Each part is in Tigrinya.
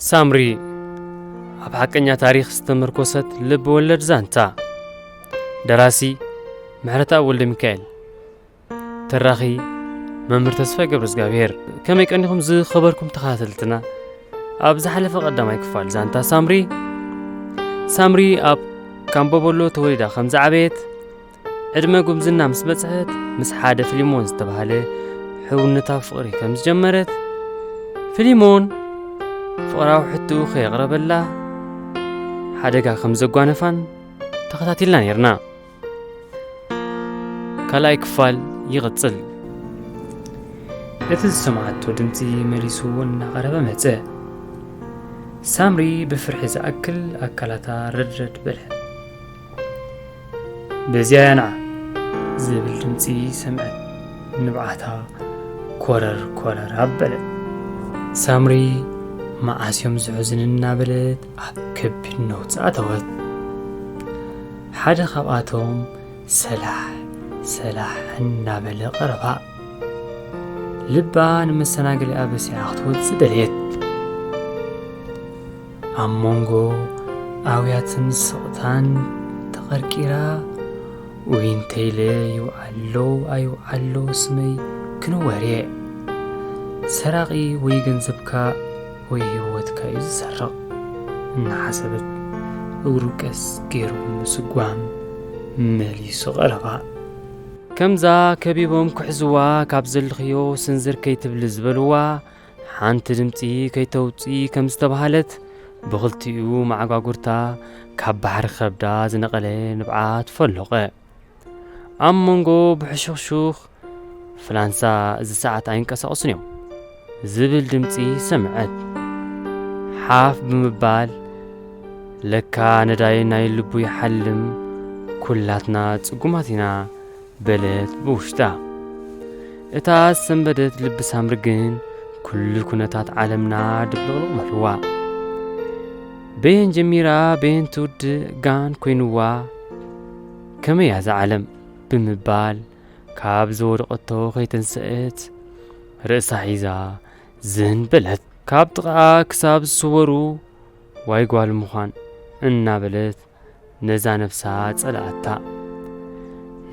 ሳምሪ፣ ኣብ ሓቀኛ ታሪኽ ዝተመርኮሰት ልብ ወለድ ዛንታ። ደራሲ ምሕረተኣብ ወልደ ሚካኤል። ተራኺ መምህር ተስፋይ ገብረእግዚኣብሔር። ከመይ ቀኒኹም ዝኸበርኩም ተኸታተልትና? ኣብ ዝሓለፈ ቀዳማይ ክፋል ዛንታ ሳምሪ፣ ሳምሪ ኣብ ካምቦቦሎ ተወሊዳ ከም ዝዓበየት፣ ዕድመ ጉብዝና ምስ በጽሐት፣ ምስ ሓደ ፊሊሞን ዝተባህለ ሕውነታዊ ፍቕሪ ከም ዝጀመረት፣ ፊሊሞን ፍቕራዊ ሕቶኡ ከየቕረበላ ሓደጋ ከም ዘጓነፋን ተኸታቲልና ነይርና። ካልኣይ ክፋል ይቕጽል። እቲ ዝሰማዓቶ ድምጺ መሊሱ እናቐረበ መጸ። ሳምሪ ብፍርሒ ዝኣክል ኣካላታ ረድረድ በለ። "በዚያ ያና" ዝብል ድምጺ ሰምዐት። ንብዓታ ኮረር ኮረር ኣበለ። ሳምሪ መዓስ እዮም ዝሕዙኒ እናበለት ኣብ ከቢድ ነውጺ ኣተወት። ሓደ ካብኣቶም ሰላሕ ሰላሕ እናበለ ቀረባ። ልባ ንመሰናገሊኣ በሲዓ ክትወጽእ ደልየት። ኣብ መንጎ ኣውያትን ስቕታን ተቐርቂራ፣ "ውይ እንተይለ ይውዓሎ ኣይውዓሎ ስመይ ክንወርየ። ሰራቒ ወይ ገንዘብካ ወይ ህይወትካ እዩ ዝሰርቕ" እናሓሰበት፣ እግሩ ቀስ ገይሩ ምስጓም መሊሱ ቀረባ። ከምዛ ከቢቦም ክሕዝዋ ካብ ዘልኽዮ ስንዝር ከይትብሊ ዝበልዋ፣ ሓንቲ ድምጺ ከይተውጽኢ ከም ዝተባህለት፣ ብኽልቲኡ መዓጓጉርታ ካብ ባሕሪ ከብዳ ዝነቐለ ንብዓት ፈሎቐ። ኣብ መንጎ ብሕሹኽሹኽ ፍላንሳ እዚ ሰዓት ኣይንቀሳቐሱን እዮም ዝብል ድምጺ ሰምዐት። ሓፍ ብምባል፣ "ለካ ነዳይ ናይ ልቡ ይሓልም፣ ኩላትና ጽጉማት ኢና" በለት ብውሽጣ። እታ ዝሰንበደት ልቢ ሳምሪ ግን ኩሉ ኩነታት ዓለምና ድብልቕልቕ በልዋ። በየን ጀሚራ በየን ትውድእ ጋን ኮይንዋ፣ "ከመይ እያ እዛ ዓለም?" ብምባል ካብ ዝወደቐቶ ከይተንሰአት ርእሳ ሒዛ ዝን በለት። ካብ ጥቓኣ ክሳብ ዝስወሩ "ዋይ ጓል ምዃን" እናበለት ነዛ ነፍሳ ጸልኣታ።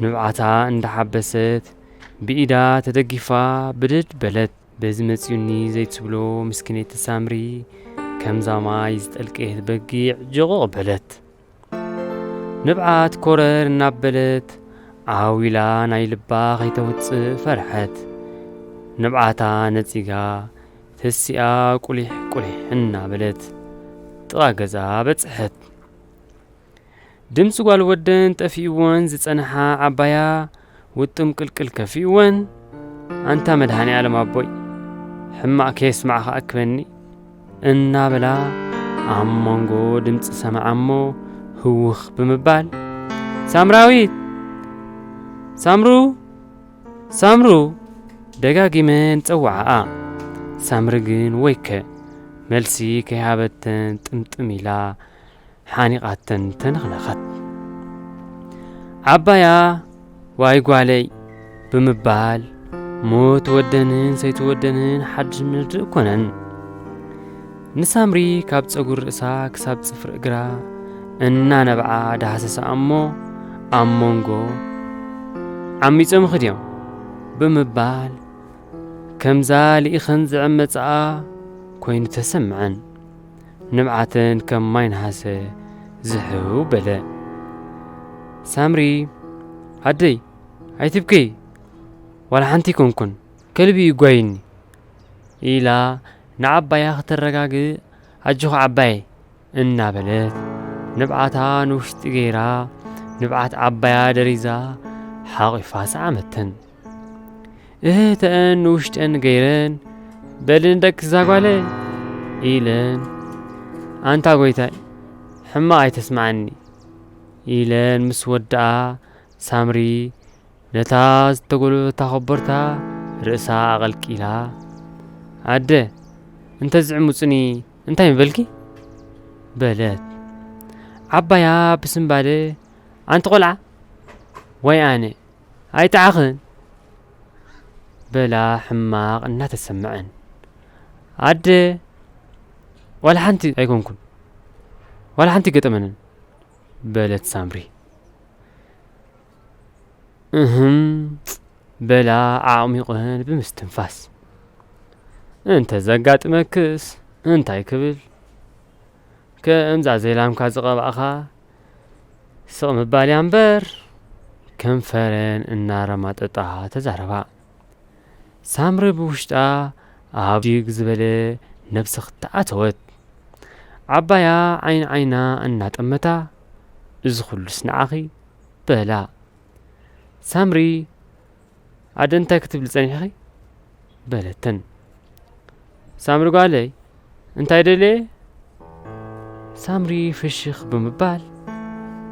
ንብዓታ እንዳሓበሰት ብኢዳ ተደጊፋ ብድድ በለት። "በዚ መጺኡኒ" ዘይትብሎ ምስኪነይቲ ሳምሪ ከምዛ ማይ ዝጠልቀየት በጊዕ ጀቖቕ በለት። ንብዓት ኮረር እናበለት ዓው ኢላ ናይ ልባ ከይተውጽእ ፈርሐት። ንብዓታ ነጺጋ ተሲኣ ቁሊሕ ቁሊሕ እናበለት ጥቓ ገዛ በጽሐት። ድምፂ ጓል ወደን ጠፊእወን ዝፀንሓ ዓባያ ውጥም ቅልቅል ከፊእወን፣ "ኣንታ መድሃኔ ኣለም ኣቦይ፣ ሕማቕ ከየስማዕኻ ኣክበኒ" እናበላ ኣብ መንጎ ድምፂ ሰማዓ እሞ ህውኽ ብምባል፣ "ሳምራዊት! ሳምሩ! ሳምሩ!" ደጋጊመን ጸውዓኣ። ሳምሪ ግን ወይከ መልሲ ከይሃበተን ጥምጥም ኢላ ሓኒቓተን ተነኽነኸት። ዓባያ "ዋይ ጓለይ" ብምባል፣ ሞት ወደንን ሰይቲ ወደንን ሓድሽ ምርድእ ኮነን። ንሳምሪ ካብ ጸጉሪ ርእሳ ክሳብ ጽፍሪ እግራ እናነብዓ ዳህሰሳ እሞ፣ ኣብ መንጎ "ዓሚጾምኺ ድዮም?" ብምባል፣ ከምዛ ልኢኸን ዝዕመጻኣ ኮይኑ ተሰምዐን። ንብዓተን ከም ማይ ነሃሰ ዝሕው በለ። ሳምሪ "ኣደይ፣ ኣይትብኪ፣ ዋላ ሓንቲ ኣይኮንኩን፣ ከልቢ እዩ ጓይኒ" ኢላ ንዓባያ ከተረጋግእ፣ "ኣጆኺ ዓባየ" እናበለት ንብዓታ ንውሽጢ ገይራ፣ ንብዓት ዓባያ ደሪዛ ሓቒፋ ሰዓመተን። እህህተአን ንውሽጠን ገይረን፣ "በሊ ንደቂ እዛ ጓለ" ኢለን፣ "ኣንታ ጎይታይ፣ ሕማቕ ኣይተስምዓኒ" ኢለን ምስ ወድኣ፣ ሳምሪ ነታ ዝተጎልበታ ኮቦርታ ርእሳ ኣቐልቂላ፣ "ኣደ፣ እንተ ዝዕምጹኒ እንታይ ምበልኪ?" በለት። ዓባያ ብስንባደ፣ "ኣንቲ ቆልዓ፣ ዋይ ኣነ፣ ኣይጠዓኽን" በላ ሕማቕ እናተሰምዐን። "ኣደ፣ ዋላ ሓንቲ ኣይኮንኩን፣ ዋላ ሓንቲ ገጠመንን በለት ሳምሪ። እህም በላ ኣዕሚቐን ብምስትንፋስ። እንተ ዘጋጥመክስ እንታይ ክብል? ከምዛ ዘይላምካ ዝቐባእኻ ስቕ ምባል እያ እምበር። ከንፈረን እናረማጠጣ ተዛረባ። ሳምሪ ብውሽጣ ኣብ ዲግ ዝበለ ነብሲ ክተኣተወት። ዓባያ ዓይን ዓይና እናጠመታ፣ "እዚ ኩሉስ ንዓኺ?" በላ። ሳምሪ፣ "ኣደ እንታይ ክትብሊ ጸኒሕኺ?" በለተን። ሳምሪ ጓለይ፣ እንታይ ደልየ? ሳምሪ ፍሽኽ ብምባል፣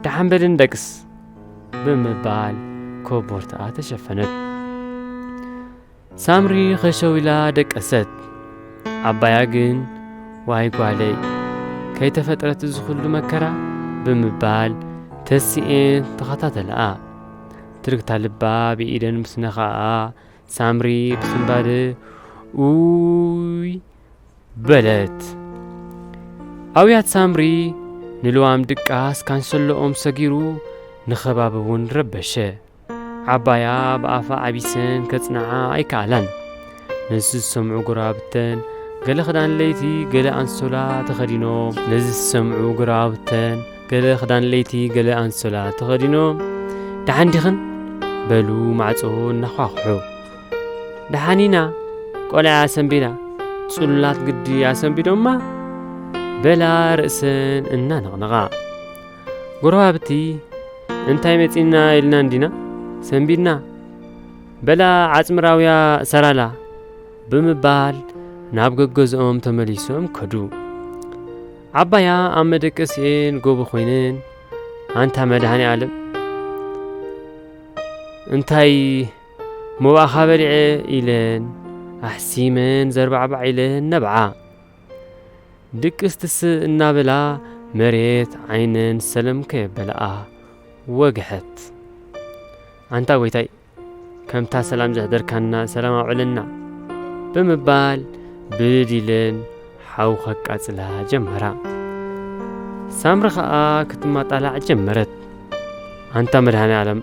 "ደሓን በሊ ንደቅስ" ብምባል ኮቦርታኣ ተሸፈነት። ሳምሪ ኸሸው ኢላ ደቀሰት። ዓባያ ግን፣ "ዋይ ጓለይ፣ ከይተፈጥረት እዚ ኹሉ መከራ?" ብምባል ተሲኤን ተኸታተልኣ። ትርግታ ልባ ብኢደን ምስ ነኻኣ፣ ሳምሪ ብስንባደ፣ "ኡይ!" በለት። ኣውያት ሳምሪ ንልዋም ድቃስ ካንሰሎኦም ሰጊሩ፣ ንኸባቢ እውን ረበሸ። ዓባያ ብኣፋ ዓቢሰን ከጽንዓ ኣይከኣላን። ነዚ ዝሰምዑ ጎረባብተን ገለ ክዳን ለይቲ፣ ገለ ኣንሶላ ተኸዲኖም፣ ነዚ ዝሰምዑ ጎረባብተን ገለ ክዳን ለይቲ፣ ገለ ኣንሶላ ተኸዲኖም፣ "ደሓን ዲኽን?" በሉ ማዕጾ እናኳኹሑ። "ደሓን ኢና፣ ቆልዓ ኣሰንቢዳ፣ ጽሉላት ግዲ ኣሰንቢዶማ?" በላ ርእሰን እናነቕነቓ። ጎረባብቲ፣ "እንታይ መጺና ኢልና እንዲና ሰንቢድና? በላ ዓጽሚ ራውያ ሰራላ" ብምባል ናብ ገገዝኦም ተመሊሶም ከዱ። ዓባያ ኣብ መደቀሲኤን ጎቦ ኮይነን፣ "ኣንታ መድሃኔ ኣለም፣ እንታይ ሞባእኻ በሊዐ?" ኢለን ኣሕሲመን ዘርባዕባዕ ኢለን ነብዓ። ድቅስ ትስእ እናበላ መሬት ዓይነን ሰለም ከየበላኣ ወግሐት። "ኣንታ ጎይታይ፣ ከምታ ሰላም ዘሕደርካና ሰላም ኣውዕለና" ብምባል ብድድ ኢለን ሓው ከቃጽላ ጀመራ። ሳምሪ ኸኣ ክትማጣላዕ ጀመረት። "ኣንታ መድሃኔ ኣለም፣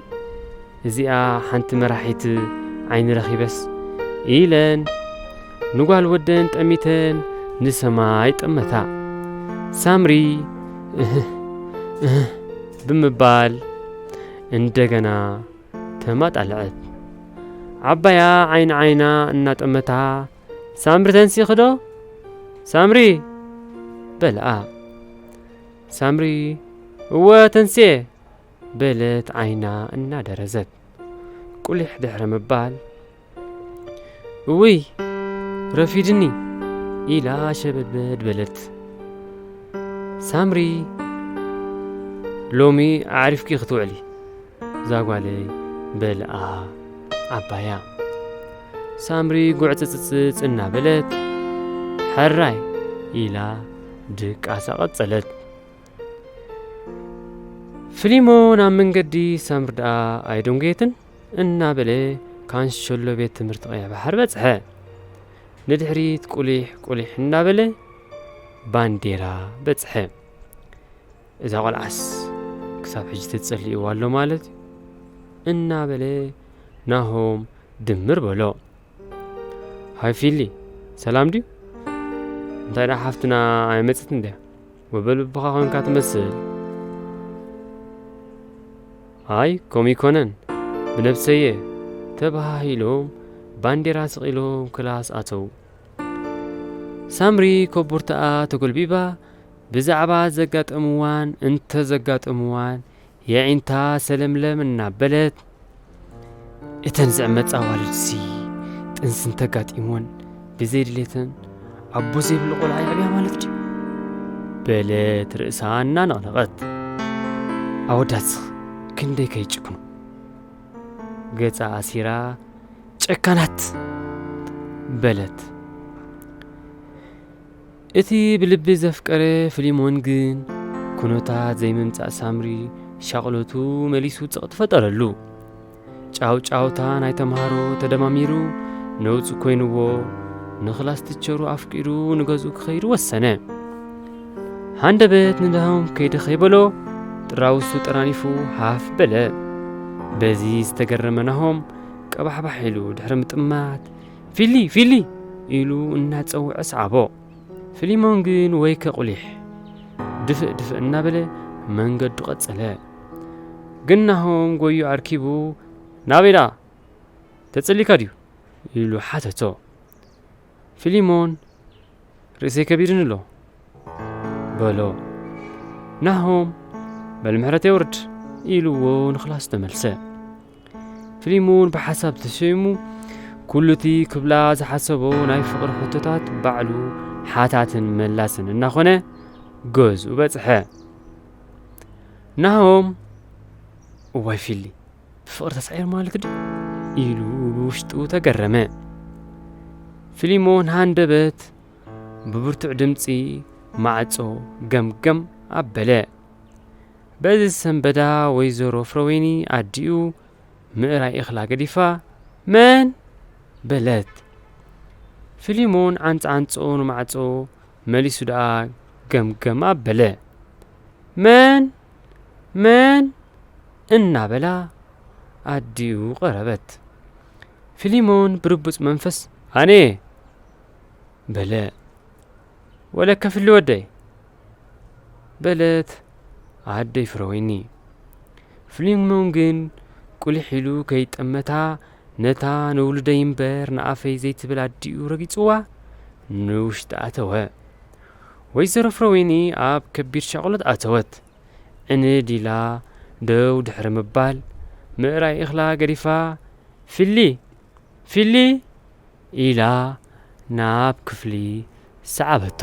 እዚኣ ሓንቲ መራሒት ዓይኒ ረኺበስ" ኢለን ንጓል ወደን ጠሚተን ንሰማይ ጠመታ። ሳምሪ እህ እህ ብምባል እንደገና ተማጣለዐት። ዓባያ ዓይኒ ዓይና እናጠመታ፣ "ሳምሪ ተንሲኺ ዶ? ሳምሪ!" በልኣ። ሳምሪ፣ "እወ ተንስየ!" በለት ዓይና እናደረዘት። ቁሊሕ ድሕሪ ምባል፣ "እውይ ረፊድኒ!" ኢላ ሸበድበድ በለት። ሳምሪ፣ "ሎሚ ኣዕሪፍኪ ክትውዕሊ ዛጓለይ" በልኣ ዓባያ። ሳምሪ ጉዕጽጽጽ እናበለት፣ "ሕራይ" ኢላ ድቃሳ ቀጸለት። ፍሊሞን ኣብ መንገዲ ሳምሪ ደኣ ኣይደንጎየትን እናበለ ካንሸሎ ቤት ትምህርቲ ቀይሕ ባሕሪ በጽሐ። ንድሕሪት ቁሊሕ ቁሊሕ እናበለ ባንዴራ በጽሐ። "እዛ ቆልዓስ ክሳብ ሕጂ ተጸሊእዋ ኣሎ ማለት እዩ" እናበለ ናሆም ድምር በሎ። "ሃይ ፊሊ፣ ሰላም ድዩ? እንታይ ደኣ ሓፍትና ኣይመጽእትን ድያ? ወበል ብኻ ኮንካ ትመስል?" "ኣይ፣ ከምኡ ይኮነን፣ ብነብሰየ" ተባሃሂሎም ባንዴራ ስቕ ኢሎም ክላስ ኣተዉ። ሳምሪ ኮቦርታኣ ተጎልቢባ ብዛዕባ ዘጋጠምዋን እንተ ዘጋጠምዋን የዒንታ ሰለምለም እናበለት፣ "እተን ዝዕመጻ ኣዋልድሲ ጥንሲ እንተጋጢምወን ብዘይ ድሌተን ኣቦ ዘይብሉ ቆልዓ የዕብያ ማለት ድዩ?" በለት ርእሳ እናነቕነቐት። "ኣወዳትስ ክንደይ ከይጭክኑ!" ገጻ ኣሲራ፣ "ጨካናት!" በለት። እቲ ብልቢ ዘፍቀረ ፍሊሞን ግን፣ ኩነታት ዘይምምጻእ ሳምሪ ሻቕሎቱ መሊሱ ጸቕጢ ፈጠረሉ። ጫውጫውታ ናይ ተምሃሮ ተደማሚሩ ነውጺ ኮይንዎ፣ ንክላስ ቲቸሩ ኣፍቂዱ ንገዝኡ ክኸይድ ወሰነ። ሃንደበት ንናሆም ከይደ ከይበሎ ጥራውሱ ጠራኒፉ ሃፍ በለ። በዚ ዝተገረመ ናሆም ቀባሕባሕ ኢሉ ድሕሪ ምጥማት፣ "ፊሊ፣ ፊሊ!" ኢሉ እናጸውዐ ሰዓቦ። ፊሊሞን ግን ወይ ከቑሊሕ ድፍእ ድፍእ እናበለ መንገዱ ቀጸለ። ግን ናሆም ጎዩ ኣርኪቡ፣ "ናበይ ደኣ? ተጸሊካ ድዩ?" ኢሉ ሓተቶ። ፊሊሞን፣ "ርእሰይ ከቢድኒ ኣሎ" በሎ። ናሆም፣ "በል ምሕረት የውርድ" ኢልዎ ንክላስ ተመልሰ። ፊሊሞን ብሓሳብ ተሸይሙ፣ ኩሉ እቲ ክብላ ዝሓሰቦ ናይ ፍቕሪ ሕቶታት ባዕሉ ሓታትን መላስን እናኾነ ገዝኡ በጽሐ። ናሆም፣ "እዋይ ፊሊ፣ ብፍቕሪ ተሳዒሩ ማለት ድዩ?" ኢሉ ብውሽጡ ተገረመ። ፊሊሞን ሃንደበት ብብርቱዕ ድምጺ ማዕጾ ገምገም ኣበለ። በዚ ሰንበዳ ወይዘሮ ፍረወይኒ ኣዲኡ ምእራይ እኽላ ገዲፋ፣ "መን?" በለት። ፊሊሞን ዓንጻዓንጽኡ ንማዕጾ መሊሱ ደኣ ገምገም ኣበለ። "መን? መን?" እናበላ ኣዲኡ ቀረበት። ፊሊሞን ብርቡጽ መንፈስ፣ "ኣነ?" በለ። "ወለከ ፍሊ ወደይ?" በለት ኣደይ ፍረወይኒ። ፊሊሞን ግን ቁሊሕ ኢሉ ከይጠመታ ነታ ንውሉደይ እምበር ንኣፈይ ዘይትብል ኣዲኡ ረጊጽዋ ንውሽጢ ኣተወ። ወይዘሮ ፍረወይኒ ኣብ ከቢድ ሻቕሎት ኣተወት። ዕንድ ኢላ ደው ድሕሪ ምባል ምእራይ እኽላ ገዲፋ፣ "ፊሊ! ፊሊ!" ኢላ ናብ ክፍሊ ሰዓበቶ።